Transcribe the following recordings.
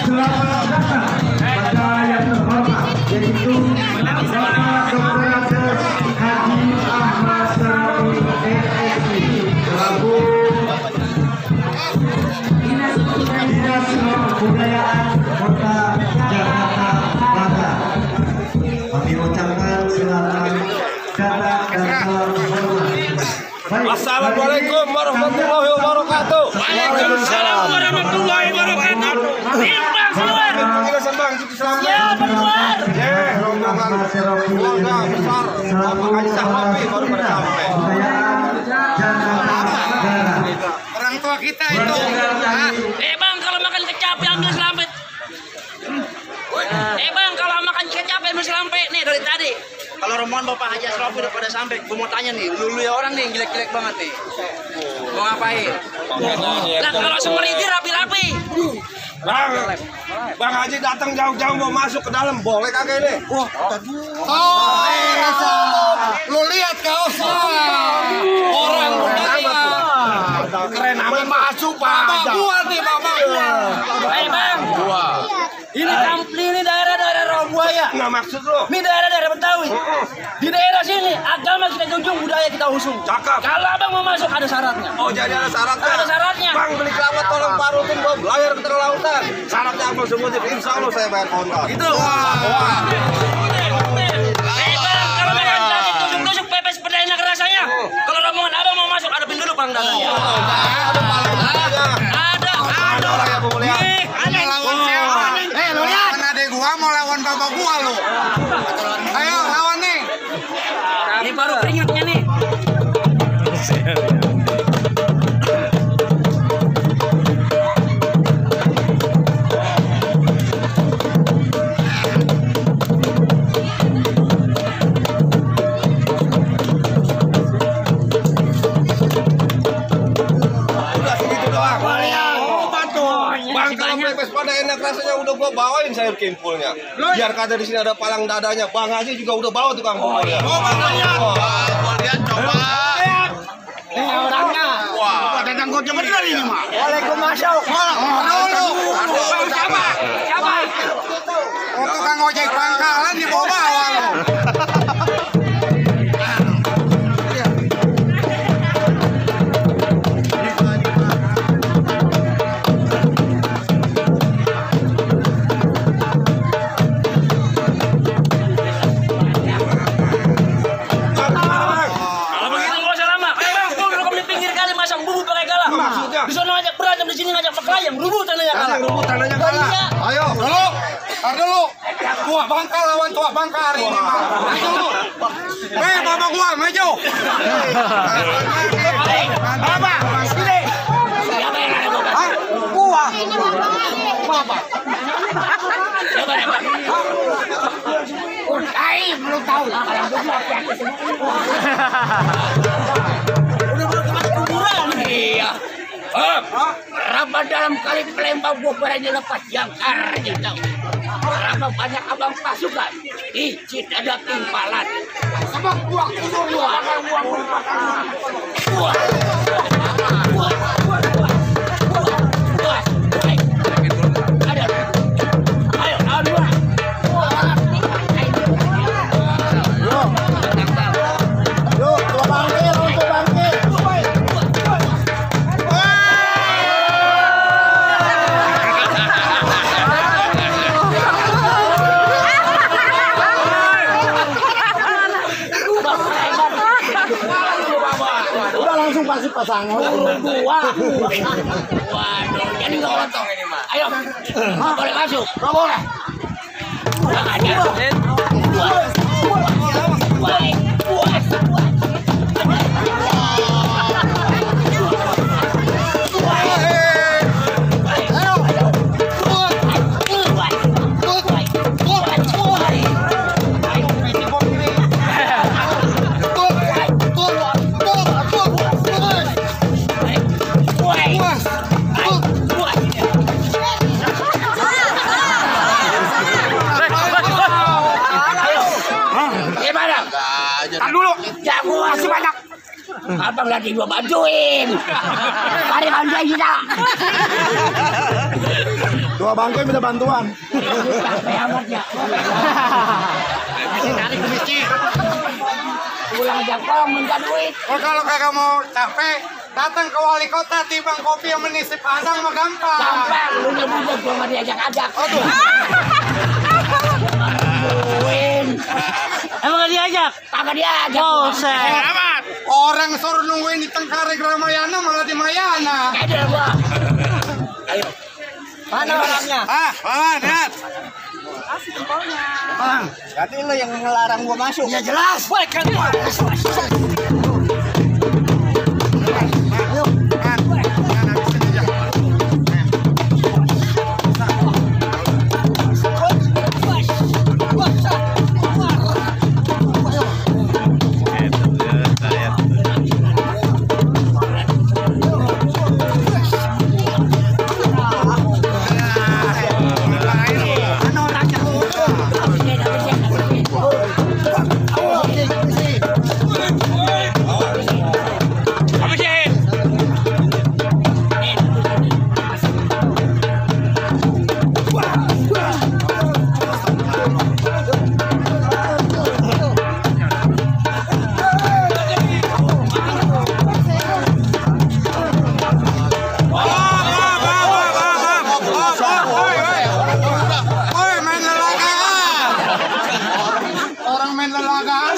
Selamat datang pada yang terhormat yaitu Bapak Dr. Haji Ahmad Syaroni MSI selaku Dinas Kebudayaan Kota Jakarta Barat. Kami ucapkan selamat datang dan salam hormat. Assalamualaikum warahmatullahi wabarakatuh. Waalaikumsalam warahmatullahi wabarakatuh. Bang keluar. Ya keluar. Rombongan keluarga besar Bapak Haji Sahabi baru pada sampai. Orang tua kita itu. Bang kalau makan kecapi ambil selampet. Bang kalau makan kecapi ambil selampet nih dari tadi. Kalau rombongan Bapak Haji Asrofi udah pada sampai, gue mau tanya nih, lu ya orang nih yang jelek-jelek banget nih. Mau ngapain? Lah kalau semeriti rapi-rapi. Bang Haji datang jauh-jauh mau masuk ke dalam, boleh kagak ini? Lu lihat kaosnya. Orang budaya. Keren amat masuk Pak. Bapak gua nih, bapak gua. Bang. Ini kampung ini daerah-daerah Rawabuaya. Nggak maksud lu? Ini daerah-daerah Betawi. Di daerah sini agama kita junjung, budaya kita usung. Cakep. Kalau abang mau masuk ada syaratnya. Oh jadi ada syaratnya? Ada syaratnya. Bang beli kelapa tolong Pak Rutin bawa belayar ke tengah lautan. Syaratnya abang semua jadi insya Allah saya bayar kontak. Gitu. Bang, kalau makan tadi tusuk-tusuk pepes peda enak rasanya. Kalau rombongan abang mau masuk ada dulu pang dadanya. Ada orang yang mau lihat. Mau lawan siapa? Lu lihat. Kan adek gua mau lawan bapak gua lu. Ayo lawan nih. Ini baru keringatnya nih. Udah segitu doang. Bang kalau pepes pada enak rasanya udah gua bawain sayur kimpulnya. Biar kata di sini ada palang dadanya. Bang Haji juga udah bawa tukang buburnya. Lihat coba. Ini orangnya. Wah, ada janggutnya bener ini mah. Waalaikumsalam. Siapa? Siapa? Oh, tukang ojek pangkalan di bawah lu. Kalau begitu nggak usah lama. Bang, gua udah di pinggir kali masang bubur pakai galah. Maksudnya? Di sana ngajak berantem, di sini ngajak pakai ayam. Rebutan aja kalah. Rebutan aja kalah. Iya. Ayo, dulu. Tar dulu. Tua bangka lawan tua bangka hari ini mah. Maju lu. Bapak gua maju. Apa? Sini. Siapa yang ada gua? Hah? Gua. Bapak. Siapa yang ada? Belum tahu. Udah berapa kuburan? Iya. Berapa dalam kali pelempar gua berani lepas jangkar gitu. Berapa banyak abang pasukan? Icit ada timpalan. Sama gua kubur gua. Ada. Ayo, dua. Udah langsung pasti pasangan. Dua. Waduh, jadi nggak lontong ini mah. Ayo, nggak boleh masuk. Nggak boleh. Kurang aja. Masih banyak. Abang lagi gua bantuin. Mari bantuin kita. Dua bangku minta bantuan. Capek amat ya. Tarik ke pulang Jepang minta duit. Oh, kalau kagak mau capek, datang ke wali kota timbang kopi yang menisi Padang mah gampang. Gampang, lu nyebut gua nggak diajak-ajak. Aduh. Emang gak diajak? Kagak diajak. Oh, set. Orang suruh nungguin di Tengkarek Ramayana malah di Mayana. Ada gua. Ayo. Mana orangnya? Lihat. Bang, berarti lo yang ngelarang gua masuk. Ya jelas. Balikan gua.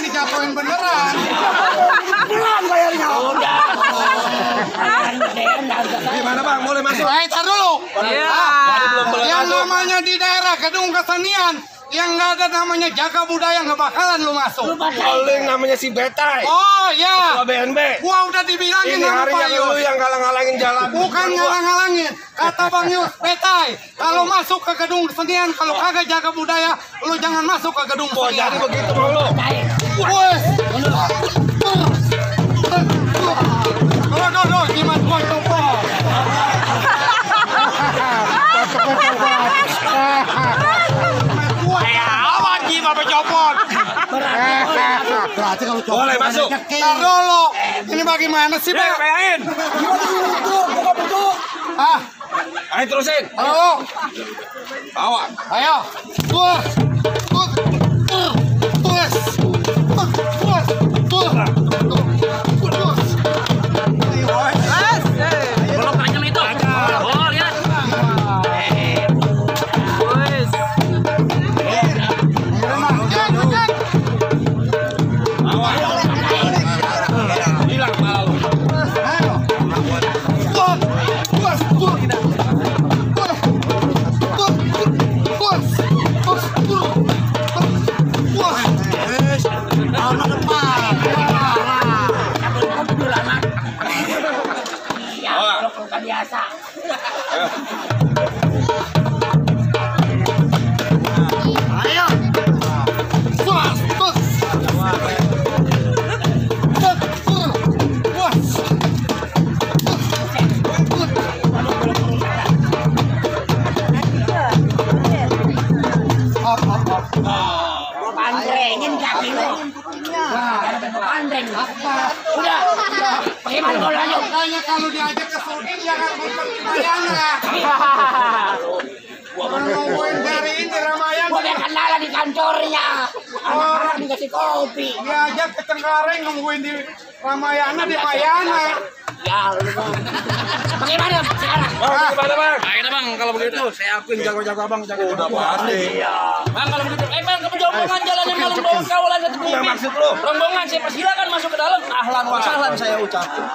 Dijatuhin beneran. Pulang bayarnya. Udah. Gimana Bang? Boleh masuk? Tar dulu. Tadi belum boleh Yang masuk. namanya di daerah gedung kesenian yang nggak ada namanya jaga budaya nggak bakalan lu masuk. Paling namanya si Betai. Oh ya. Ketua BNB. Gua udah dibilangin Ini sama hari Pak yang Yus. lu yang ngalang-ngalangin jalan. Bukan ngalang-ngalangin. Kata Bang Yus, Betai, kalau masuk ke gedung kesenian, kalau kagak jaga budaya, lu jangan masuk ke gedung Oh, kesenian. jadi begitu Bang lu. Woi. Doh, gimana gua coba. Awan Ji, Bapak copot. Boleh masuk. Tar dulu. Ini bagaimana sih, Bang? Bayangin. Ah, Ayo terusin. halo. Bawa. Ayo. Belum tajam itu. Oh, lihat. Hilang kepala lu. Ya, kalau kan biasa. Ayo. Pandrengin kaki lu. Pandreng. Udah. Bagaimana kalau lanjut? Makanya kalau diajak ke syuting jangan nonton di Ramayana. Orang ngomongin dari ini Ramayana. Gua udah kenalan di kantornya. Orang dikasih kopi. Diajak ke Cengkareng nungguin di Ramayana di Mayana. Ya lu. Bagaimana sekarang? Bang, gimana Bang? Akhirnya Bang, kalau begitu saya akuin jago-jago Abang, jago. Udah pasti. Bang, kalau begitu, Bang, ke rombongan jalan yang malam bawa kawalan ke Teguh. Yang maksud lu? Rombongan saya persilakan masuk ke dalam. Ahlan wa sahlan saya ucapkan.